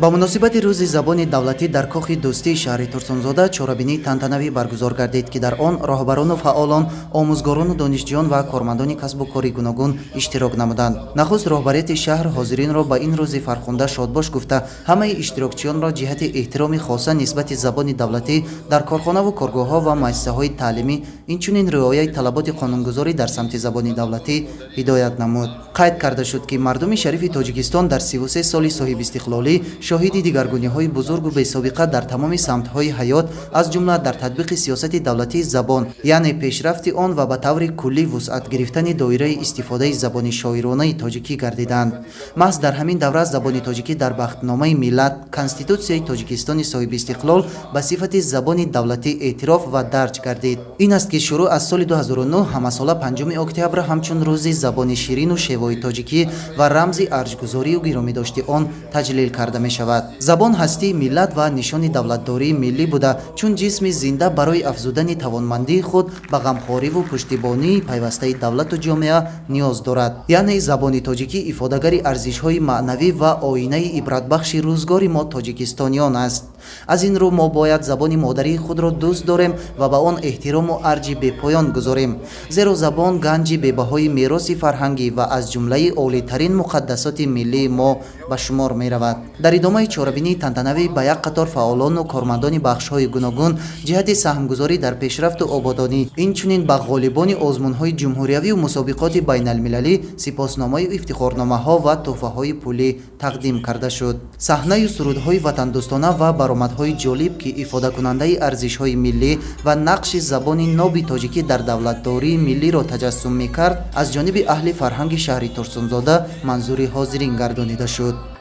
Ба муносибати Рӯзи забони давлатӣ дар Кохи Дӯстии шаҳри Турсунзода чорабинии тантанавӣ баргузор гардид, ки дар он роҳбарону фаъолон, омӯзгорону донишҷӯён ва кормандони касбу кори гуногун иштирок намуданд. Нахуст роҳбарияти шаҳр ҳозиринро ба ин рӯзи фархунда шодбош гуфта, ҳамаи иштирокчиёнро ҷиҳати эҳтироми хоса нисбати забони давлатӣ дар корхонаву коргоҳҳо ва муассисаҳои таълимӣ, инчунин риояи талаботи қонунгузорӣ дар самти забони давлатӣ ҳидоят намуд. Қайд карда шуд, ки мардуми шарифи Тоҷикистон дар 33 соли соҳибистиқлолӣ шоҳиди дигаргуниҳои бузургу бесобиқа дар тамоми самтҳои ҳаёт, аз ҷумла дар татбиқи сиёсати давлатии забон, яъне пешрафти он ва ба таври куллӣ вусъат гирифтани доираи истифодаи забони шоиронаи тоҷикӣ гардиданд. Маҳз дар ҳамин давра забони тоҷикӣ дар бахтномаи миллат, Конститутсияи Тоҷикистони соҳибистиқлол, ба сифати забони давлатӣ эътироф ва дарҷ гардид. Ин аст, ки шурӯъ аз соли 2009 ҳамасола 5 октябр ҳамчун Рӯзи забони ширину шевои тоҷикӣ ва рамзи арҷгузорию гиромидошти он таҷлил карда мешавад. Забон ҳастии миллат ва нишони давлатдории миллӣ буда, чун ҷисми зинда барои афзудани тавонмандии худ ба ғамхориву пуштибонии пайвастаи давлату ҷомеа ниёз дорад. Яъне забони тоҷикӣ ифодагари арзишҳои маънавӣ ва оинаи ибратбахши рӯзгори мо, тоҷикистониён, аст. Аз ин рӯ мо бояд забони модарии худро дӯст дорем ва ба он эҳтирому арҷи бепоён гузорем, зеро забон ганҷи бебаҳои мероси фарҳангӣ ва аз ҷумлаи олитарин муқаддасоти миллии мо ба шумор меравад. Дар идомаи чорабинии тантанавӣ ба як қатор фаъолону кормандони бахшҳои гуногун ҷиҳати саҳмгузорӣ дар пешрафту ободонӣ, инчунин ба ғолибони озмунҳои ҷумҳуриявию мусобиқоти байналмилалӣ сипосномаю ифтихорномаҳо ва тӯҳфаҳои пулӣ тақдим карда шуд. Саҳнаю сурудҳои ватандӯстона ва баромадҳои ҷолиб, ки ифодакунандаи арзишҳои миллӣ ва нақши забони ноби тоҷикӣ дар давлатдории миллиро таҷассум мекард, аз ҷониби аҳли фарҳанги шаҳри Турсунзода манзури ҳозирин гардонида шуд.